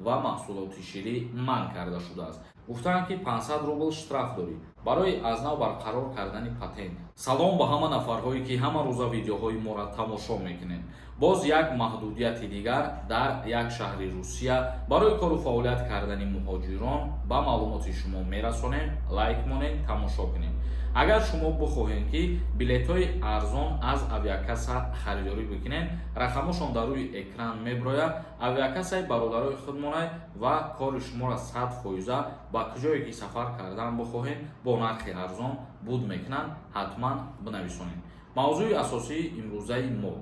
Ва маҳсулоти ширӣ манъ карда шудааст. Гуфтаанд, ки 500 рубл штраф дорӣ барои аз нав барқарор кардани патент. Салом ба ҳама нафарҳое, ки ҳама рӯза видеоҳои моро тамошо мекунед. Боз як маҳдудияти дигар дар як шаҳри Русия барои кору фаъолият кардани муҳоҷирон ба маълумоти шумо мерасонем. Лайк монед, тамошо кунед. Агар шумо бихоҳед, ки билетҳои арзон аз авиакасса харидорӣ бикунед, рақамошон дар рӯи экран меброяд. Авиакассаи бародарои худмонай ва кори шуморо 100 фоиза ба куҷое ки сафар кардан бихоҳед, бо нархи арзон буд мекунанд. Ҳатман бинависонед. Мавзӯи асосии имрӯзаи мо: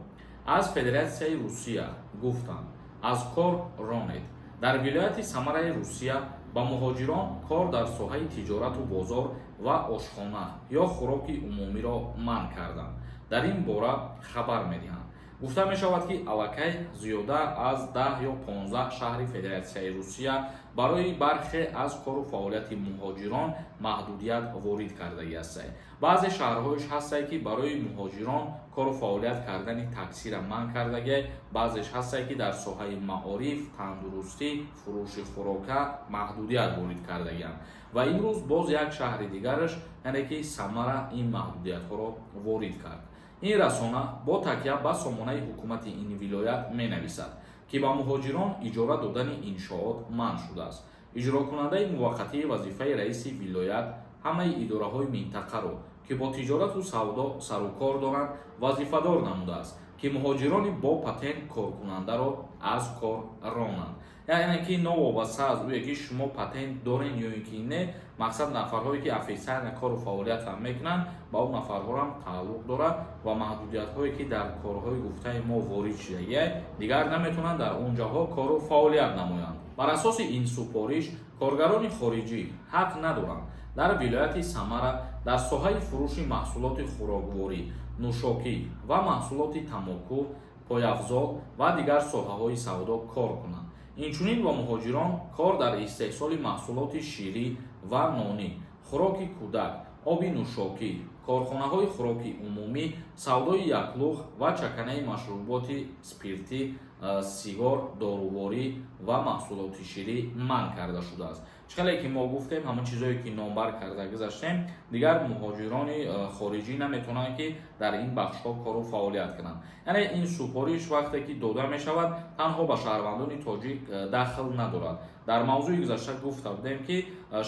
аз Федератсияи Русия гуфтанд, аз кор ронед. Дар вилояти Самараи Русия ба муҳоҷирон кор дар соҳаи тиҷорату бозор ва ошхона ё хӯроки умумиро манъ карданд. Дар ин бора хабар медиҳанд. Гуфта мешавад, ки аллакай зиёда аз 10 ё 15 шаҳри Федератсияи Русия барои бархе аз кору фаъолияти муҳоҷирон маҳдудият ворид кардагӣ ҳастанд. Баъзе шаҳрҳоеш ҳастанд, ки барои муҳоҷирон кору фаъолият кардани таксира манъ кардагиай. Баъзеш ҳастанд, ки дар соҳаи маориф, тандурустӣ, фурӯши хӯрока маҳдудият ворид кардагианд. Ва имрӯз боз як шаҳри дигараш, яъне ки Самара, ин маҳдудиятҳоро ворид кард. Ин расона бо такя ба сомонаи ҳукумати ин вилоят менависад, ки ба муҳоҷирон иҷора додани иншоот манъ шудааст. Иҷрокунандаи муваққатии вазифаи раиси вилоят ҳамаи идораҳои минтақаро, ки бо тиҷорату савдо сарукор доранд, вазифадор намудааст, ки муҳоҷирони бо патент коркунандаро аз кор ронанд. Яъне ки новобаста аз ӯе ки шумо патент дорен ё ин ки не, мақсад, нафарҳое ки официально кору фаъолиятам мекунанд, ба он нафарҳорам тааллуқ дорад. Ва маҳдудиятҳое, ки дар корҳои гуфтаи мо ворид шудагиай, дигар наметавонанд дар он ҷоҳо кору фаъолият намоянд. Бар асоси ин супориш, коргарони хориҷӣ ҳақ надоранд дар вилояти Самара дар соҳаи фурӯши маҳсулоти хӯрокворӣ, нӯшокӣ ва маҳсулоти тамоку, пойафзол ва дигар соҳаҳои савдо кор кунанд. Инчунин ба муҳоҷирон кор дар истеҳсоли маҳсулоти ширӣ ва нонӣ, хӯроки кӯдак, оби нӯшокӣ, корхонаҳои хӯроки умумӣ, савдои яклухт ва чаканаи машруботи спиртӣ, сигор, доруворӣ ва маҳсулоти ширӣ манъ карда шудааст. Чӣ хеле ки мо гуфтем, ҳамон чизое ки номбар карда гузаштем, дигар муҳоҷирони хориҷӣ наметавонанд, ки дар ин бахшҳо кору фаъолият кунанд. Яъне ин супориш вақте ки дода мешавад, танҳо ба шаҳрвандони тоҷик дахл надорад. Дар мавзӯи гузашта гуфта будем, ки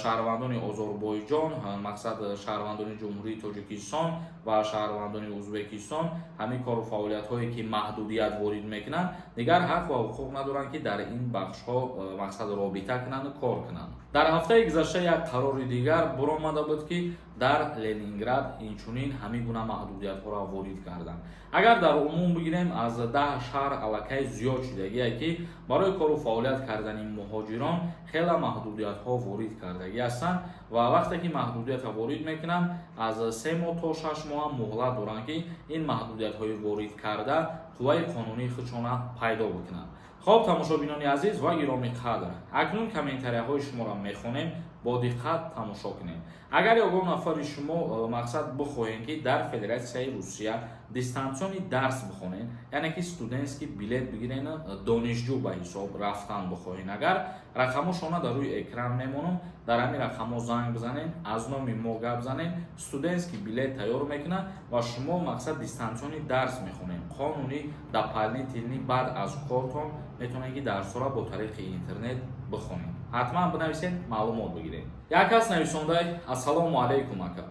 шаҳрвандони Озорбойҷон, мақсад, шаҳрвандони Ҷумҳурии Тоҷикистон ва шаҳрвандони Ӯзбекистон ҳамин кору фаъолиятҳое ки маҳдудият ворид мекунанд, дигар ҳақ ва ҳуқуқ надоранд, ки дар ин бахшҳо, мақсад, робита кунанду кор кунанд. Дар ҳафтаи гузашта як қарори дигар буромада буд, ки дар Ленинград инчунин ҳамин гуна маҳдудиятҳоро ворид карданд. Агар дар умум бигирем, аз 10 шаҳр аллакай зиёд шудагие, ки барои кору фаъолият кардани муҳоҷирон хеле маҳдудиятҳо ворид кардагӣ ҳастанд. Ва вақте ки маҳдудиятро ворид мекунанд, аз 3 моҳ то 6 моҳ ҳам муҳлат доранд, ки ин маҳдудиятҳои ворид карда қувваи қонунии худшона пайдо бикунанд. Хоб, тамошобинони азиз ва гиромӣ қадр, акнун комментарияҳои шуморо мехонем, бо диққат тамошо кунем. Агар ягон нафари шумо, мақсад, бихоҳем, ки дар Федератсияи Русия дистанционный дарс бихонед, яъне ки студентский билет бигирен, донишҷӯ ба ҳисоб рафтан бихоҳен, агар рақамошона дар рӯи экран мемонам, дар ҳамин рақамҳо занг бизанед, аз номи мо гап занед, студентский билет тайёр мекунад ва шумо, мақсад, дистанционный дарс мехонед. Қонунӣ, дополнительный, баъд аз кортон метавонед, ки дарсҳоро бо тариқи интернет бихонед. Ҳатман бинависед, маълумот бигиред. Як кас нависондай: «Ассалому алайкум, ака.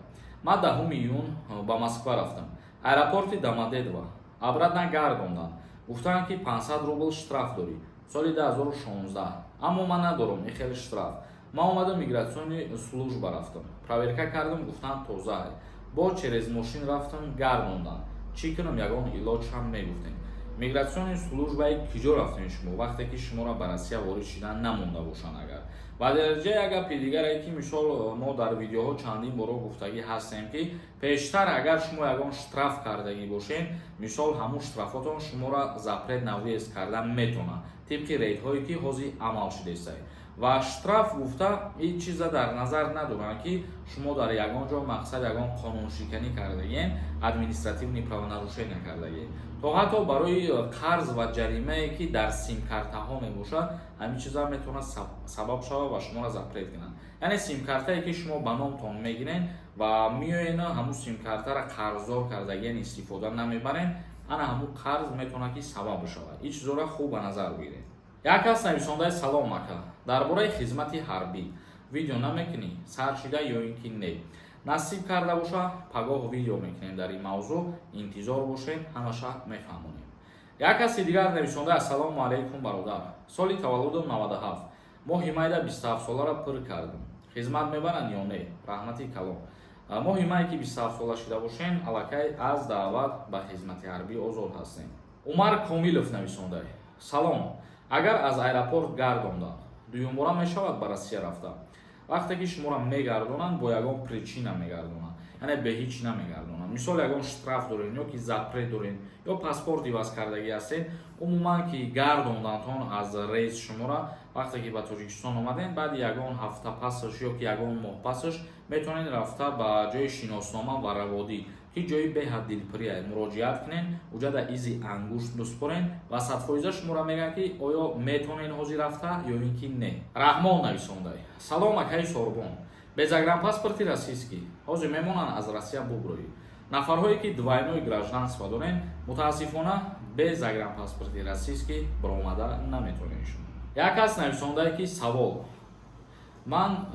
Ман 10 июн ба Москва рафтам. Аэропорти Домодедово обратно гардонданд, гуфтанд, ки 500 рубл штраф дорӣ, соли 2016. Аммо ман надорам ин хел штраф. Ман омадам, миграционный служба рафтам, проверка кардам, гуфтанд, тозаай. Бо через мошин рафтам, гардонданд. Чӣ кунам? Ягон илоҷ ҳам мегуфтем». Миграционный службаи киҷо рафтем шумо, вақте ки шуморо ба Россия ворид шудан намонда бошанд агар? Ва дараҷаи як гапи дигаре, ки мисол мо дар видеоҳо чандин боро гуфтагӣ ҳастем, ки пештар агар шумо ягон штраф кардагӣ бошед, мисол, ҳамун штрафотон шуморо запрет на въезд кардан метавонад. Тибқи рейдҳое, ки ҳозир амал шудааст. Ва штраф гуфта ин чиза дар назар надоранд, ки шумо дар ягон ҷо, мақсад, ягон қонуншиканӣ кардагиен, административный правонарушение кардагиен. То ҳатто барои қарз ва ҷаримае, ки дар симкартаҳо мебошад, ҳамин чиза метавонад сабаб шавад ва шуморо запрет кунанд. Яъне симкартае, ки шумо ба номтон мегирен ва меоена, ҳамун симкартаро қарздор кардагиен, истифода намебарен, ана ҳамун қарз метавонад, ки сабаб бишавад. Ин чизоро хуб ба назар бигиред. Як кас нависондаи: «Салом, ака, дар бораи хизмати ҳарбӣ видео намекунӣ? Сар шида ё ин ки не?» Насиб карда боша, пагоҳ видео мекунем дар ин мавзӯъ, интизор бошем, ҳамаша мефаҳмонем. Як каси дигар нависонда: «Ассалому алайкум, бародар, соли таваллудам 97, моҳи майда 27 соларо пур кардам, хизмат мебаранд ё не? Раҳмати калон». Моҳи май ки 27 сола шида бошем, аллакай аз даъват ба хизмати ҳарбӣ озод ҳастем. Умар Комилов нависонда: «Салом, агар аз аэропорт гардонданд, дуюмбора мешавад ба Россия рафта?» Вақте ки шуморо мегардонанд, бо ягон причина мегардонанд, яъне бе ҳеҷ намегардонанд. Мисол, ягон штраф дорен ё ки запрет дорен ё паспорт иваз кардагӣ ҳастед. Умуман, ки гардондандтон аз рейс шуморо, вақте ки ба Тоҷикистон омадем, баъди ягон ҳафта пасаш ё ки ягон моҳ пасаш метавонед рафта ба ҷои шиноснома ва раводӣ, ки ҷои беҳад дилпурия, муроҷиат кунед, уҷада изи ангушт биспорен ва 100% шуморо мегӯянд, ки оё метавонед ҳозир рафта ё ин ки не. Раҳмон нависонда: «Салом, акаи Сорбон, без загранпаспорти российский ҳозир мемонанд аз Россия буброӣ?» Нафарҳое, ки двойной гражданство дорен, мутаассифона, без загранпаспорти российский баромада наметавонед шумо. Як кас нависондае, ки савол: «Ман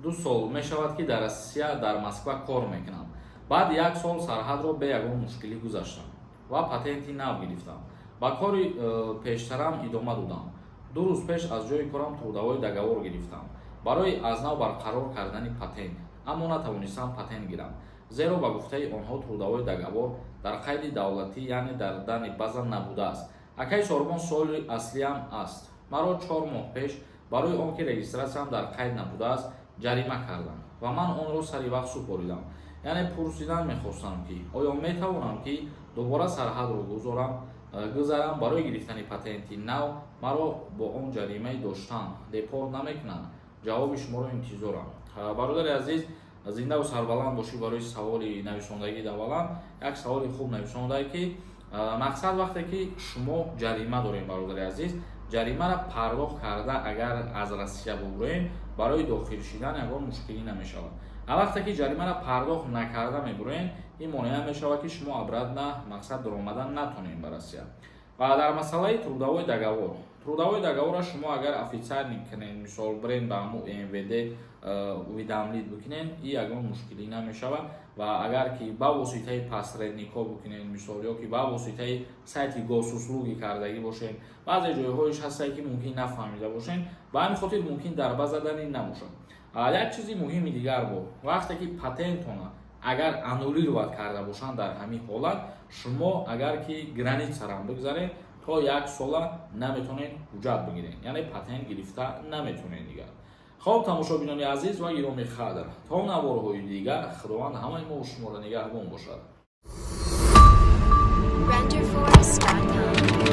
2 сол мешавад, ки дар Россия, дар Москва кор мекунам. Баъд як сол сарҳадро бе ягон мушкилӣ гузаштам ва патенти нав гирифтам, ба кори пештарам идома додам. 2 рӯз пеш аз ҷои корам трудовой договор гирифтам барои аз нав барқарор кардани патент, аммо натавонистам патент гирам, зеро ба гуфтаи онҳо трудовой договор дар қайди давлатӣ, яъне дар данный база набудааст. Акаи Сорбон, суоли аслиам аст: маро 4 моҳ пеш барои он ки регистратсиям дар қайд набудааст, ҷарима карданд ва ман онро сари вақт супоридам. Яъне пурсидан мехостам, ки оё метавонам, ки дубора сарҳадро гузарам барои гирифтани патенти нав? Маро бо он ҷаримаи доштан депорт намекунанд? Ҷавоби шуморо интизорам». Бародари азиз, зиндаву сарбаланд бошӣ барои саволи нависондагӣ. Давалан як саволи хуб нависондае, ки мақсад, вақте ки шумо ҷарима дорем, бародари азиз, ҷаримаро пардохт карда агар аз Россия бубуроем, барои дохил шидан ягон мушкилӣ намешавад. А вақте ки ҷаримаро пардохт накарда мебуроем, ин монеа мешавад, ки шумо обратно, мақсад, даромадан натонем ба Россия. Ва дар масъалаи трудовой договор, трудовой договорро шумо агар официально кунед, мисол, бирен ба ҳамун МВД, уведомить бикунен, и ягон мушкилӣ намешавад. Ва агар ки ба воситаи посредникҳо бикунед, мисол, ё ки ба воситаи сайти Госуслуги кардагӣ бошед, баъзе ҷойҳоеш ҳастае, ки мумкин нафаҳмида бошед, ба ҳамин хотир мумкин дар база данный набошад. Як чизи муҳими дигар бо: вақте ки патентона агар аннулировать карда бошанд, дар ҳамин ҳолат шумо агар ки границарам бигзаред, то як сола наметонед ҳуҷҷат бигиред, яъне патент гирифта наметонед дигар. Хоб, тамошобинони азиз ва гироми қадр, то наворҳои дигар Худованд ҳамаи мо шуморо нигаҳбон бошад. Renderforest.com.